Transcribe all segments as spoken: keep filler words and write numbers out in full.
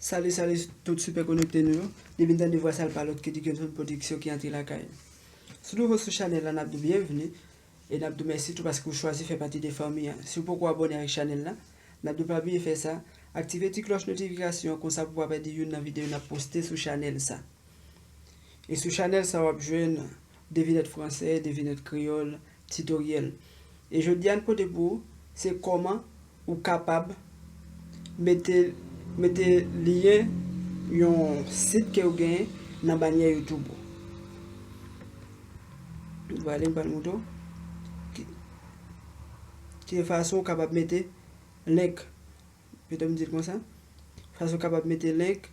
Salut, salut tout super konekte nou yo. Depi n tande vwa sa, l pa lòt ke Dickenson Production ki antre lakay. Si w nouvo sou chanèl la, n ap di w byenvni e n ap di w mèsi tou paske w chwazi fè pati de fanmi an. Si w poko abòne avèk chanèl la, n ap di w pa bliye fè sa, aktive ti klòch notifikasyon an konsa pou w pa pèdi youn nan videyo n ap poste sou chanèl sa. E sou chanèl sa, w ap jwenn devinèt fransè, devinèt kreyòl, titoryèl. E jodi a, n pote pou ou, se kòman ou kapab mete, mete lyen yon sit ke ou genyen nan banyè YouTube ou. Vwala, m pral montre w ki, ki fason ou kapab mete link. Pito m di l konsa. Fason ou kapab mete link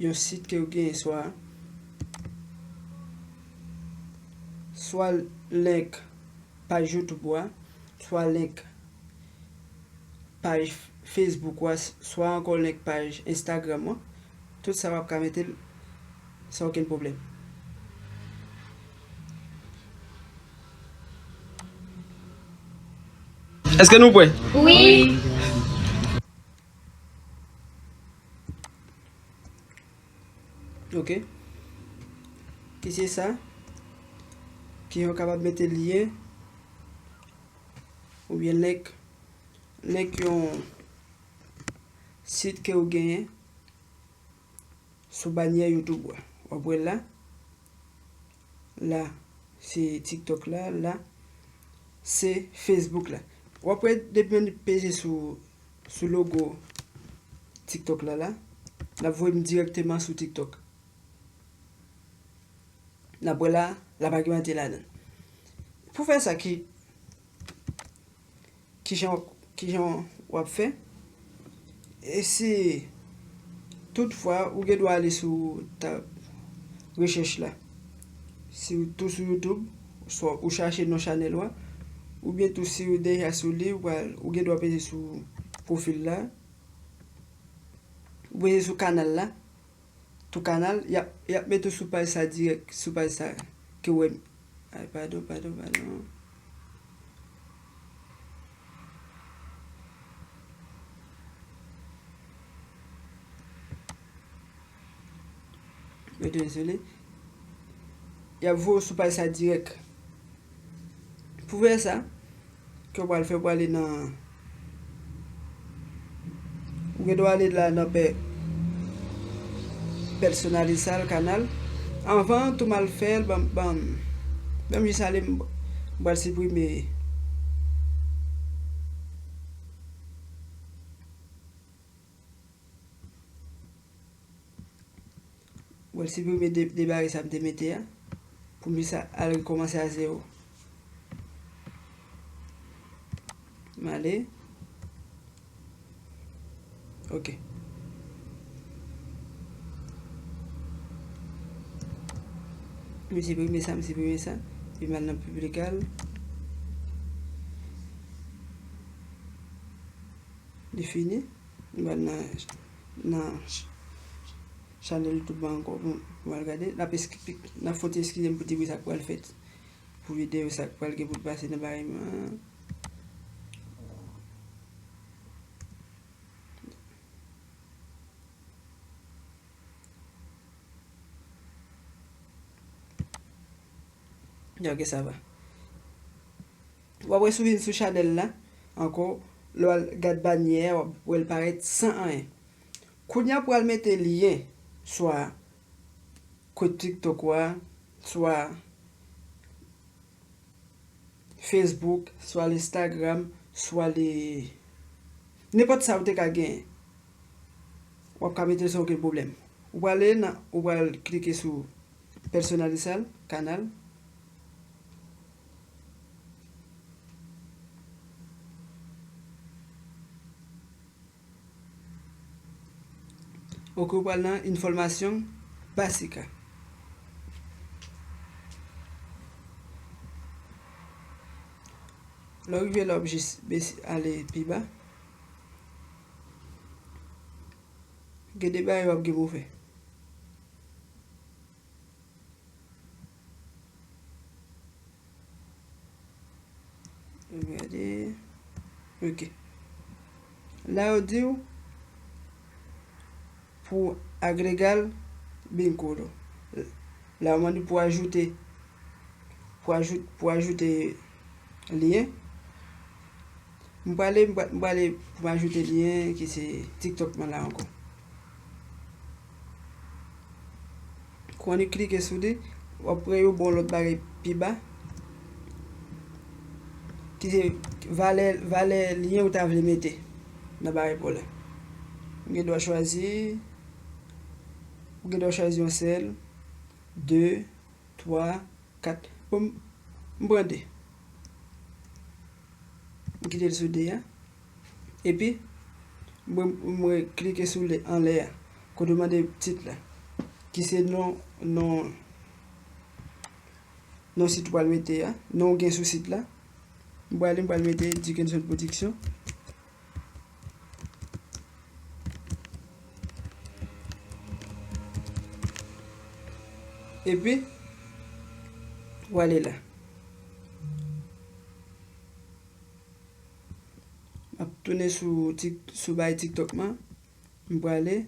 yon sit ke ou genyen, swa, swa link paj YouTube ou a, swa link paj Facebook ou a, swa ankò link paj Instagram ou a. Tout sa w ap ka mete l san okenn pwoblèm. Èske nou prè? Wi. Ok. Ki se sa? Ki yo kapab mete lyen oubyen link, link yon sit ke ou genyen sou banyè YouTube ou a. W ap wè l la. La, se TikTok la. La, se Facebook la. W ap wè depi mwen peze sou, sou logo TikTok la, la, l ap voye m dirèkteman sou TikTok. N ap wè la, l ap agimante ladan. Pou fè sa, ki, kijan, kijan w ap fè? E si toutfwa ou gen dwa ale sou tab rechèch la, si w tou sou YouTube, swa ou chache non chanèl ou a, oubyen tou si w deja sou li, ou pral, ou gen dwa peze sou pwofil la, ou peze sou kanal la, tou kanal, y ap, y ap mete w sou paj sa dirèk, sou paj sa ke w wè m. Ay, padon, padon, padon. Mwen dezole. Y ap voye w sou paj sa dirèk. Pou fè sa, ke w pral fè, w prale nan, ou gen dwa ale la nan pè, pèsonalize kanal. Anvan tou m al fè l, ban m, ban m, ban m jis ale, m, m pral siprime. Bon, siprime de, debare sa m te mete a. Pou m jis al rekòmanse a zewo. M ale. Ok. M siprime sa, m siprime sa. Epi m al nan piblikal. Li fini. M pral nan, nan ch-, chanèl YouTube mwen ankò pou m al gade. N ap eski-, n ap fon ti eskize m pou ti bri sa k pral fèt. Pou videyo sa k pral gen pou l pase nan bagay mwen. Ok, sa va. W ap wè si w vin sou chanèl la ankò, lè w al gad banyè a, w ap wè l parèt san anyen. Kounye a, w pral mete lyen, swa kont TikTok ou a, swa Facebook, swa l Instagram, swa l nenpòt sa ou te ka genyen. W ap ka mete l san okenn pwoblèm. Ou prale nan, ou pral klike sou pèsonalize kanal. Ok, ou pral nan enfòmasyon basika. Lè w rive la, w ap jis bese, ale pi ba. Gen de bagay w ap gen pou w fè. Gade. Ok. La, yo di w, Pou agregal, bingo. La, yo mande pou ajoute, pou ajoute, pou ajoute lyen. M prale, m pra- m prale pou m ajoute lyen ki se TikTok mwen la ankò. Kon w klike sou li, w ap wè yo ba w lòt bagay pi ba, ki se valè, valè lyen ou ta vle mete nan bagay pa w la. Ou gen dwa chwazi, ou gen dwa chwazi yon sèl, de, twa, kat. Bon, m, m pran de. M kite l sou de a. Epi, mwen, mwen klike sou lè, anlè a. Kote yo mande tit la. Ki se non, non, non sit ou pral mete a. Non ou gen sou sit la. M prale, m pral mete Dickenson Production. Epi, w ale la. M ap tounen sou Tik- sou bay TikTok mwen. M prale,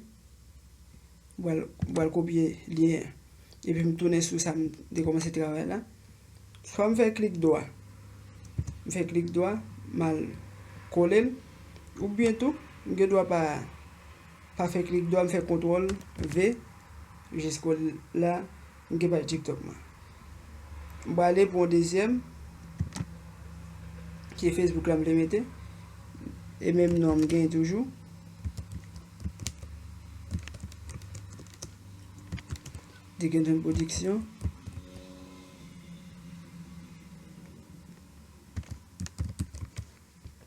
m pral, m pral kopye lyen an. Epi m tounen sou sa m te kòmanse travay la. Swa m fè klik dwa. M fè klik dwa, m al kole l. Oubyen tou, m gen dwa pa, pa fè klik dwa, m fè kontwòl V. Jisko la, m gen paj TikTok mwen. M prale pou yon dezyèm, ki Facebook la m vle mete. E menm non m gen toujou. Dickenson Production.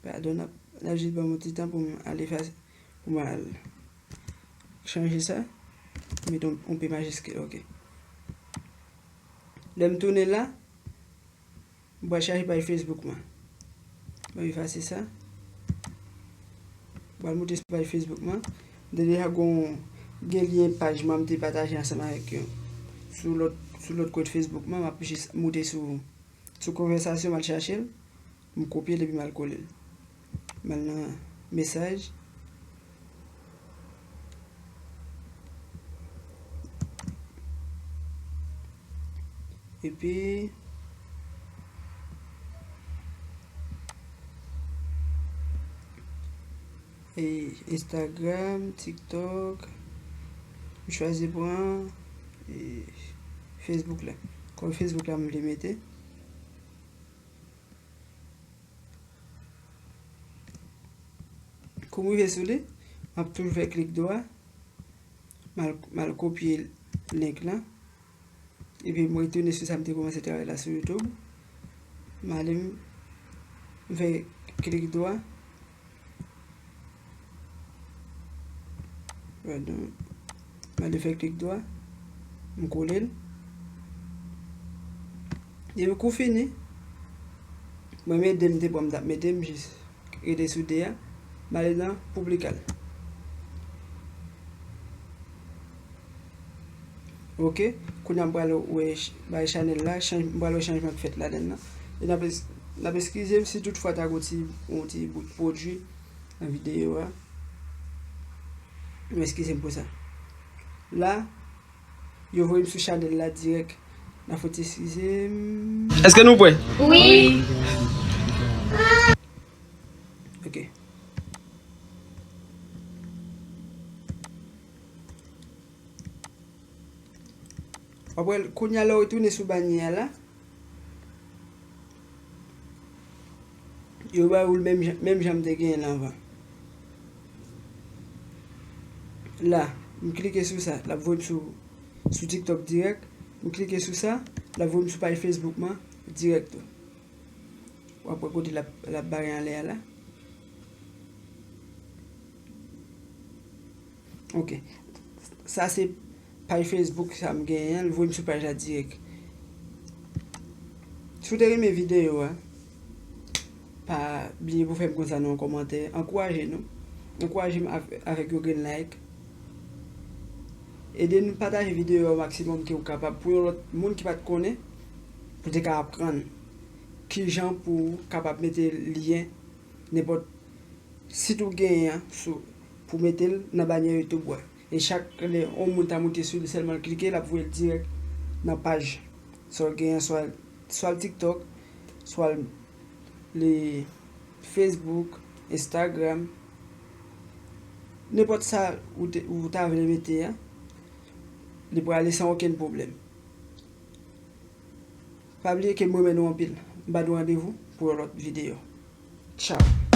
Padon, n ap, n ap jis ban m yon ti tan pou m al efase, pou m al chanje sa. Mete yon, yon P majiskil, ok. Lè m tounen la, m pral chache paj Facebook mwen. Mwen efase sa. M pral moute sou paj Facebook mwen. M te deja gon, gen lyen paj mwen m te pataje ansanm avèk yo. Sou lòt, sou lòt kont Facebook mwen, m ap jis moute sou, sou konvèsasyon, m al chache l. M kopye l epi m al kole l. M al nan mesaj. Epi, e, Instagram, TikTok. M chwazi pran, e, Facebook la. Kòm Facebook la m vle mete. Kou m rive sou li, m ap toujou fè klik dwa. M al, m al kopye link lan. Epi m retounen sou sa m te kòmanse travay la sou YouTube. M ale, m, m fè klik dwa. Pardon. M ale fè klik dwa. M kole l. Epi kou fini, mwen mete m te pran m t ap mete m jis rete sou de a. M ale nan pou pli kal. Ok, kounye a m pral wè ch- bay chanèl la, chanj- m pral wè chanjman k fèt ladann nan. E n ap es- n ap eskize m si toutfwa ta gon ti, yon ti bout pwodui nan videyo a. M eskize m pou sa. La, yo voye m sou chanèl la dirèk. N ap fè ti eskize m. Èske nou prè? Wi. Ok. W ap wè l, kounye a lè w retounen sou banyè a la, yo ba ou l menm jan, menm jan m te genyen l anvan. La, m klike sou sa, l ap voye m sou, sou TikTok dirèk. M klike sou sa, l ap voye m sou paj Facebook mwen dirèk tou. W ap wè kote l ap, l ap bare anlè a la. Ok. Sa se paj Facebook sa m genyen an, l voye m sou paj la dirèk. Si w te renmen videyo a, pa bliye pou fè m konsa nan yon kòmantè. Ankouraje nou. Ankouraje m av- avèk yon grenn like. Ede n pataje videyo a o maksimòm ke w kapab pou yon lòt moun ki pa t konnen, pou te ka aprann kijan pou w kapab mete lyen nenpòt sit ou genyen an sou, pou mete l nan banyè YouTube ou a. E chak lè yon moun ta moute sou li, sèlman l klike, l ap voye l dirèk nan paj sa w genyen, swa, swa l TikTok, swa l Facebook, Instagram, nenpòt sa ou te, ou ta vle mete a, li prale san okenn pwoblèm. Pa bliye ke m renmen nou anpil. M ba nou randevou pou yon lòt videyo. Tchao.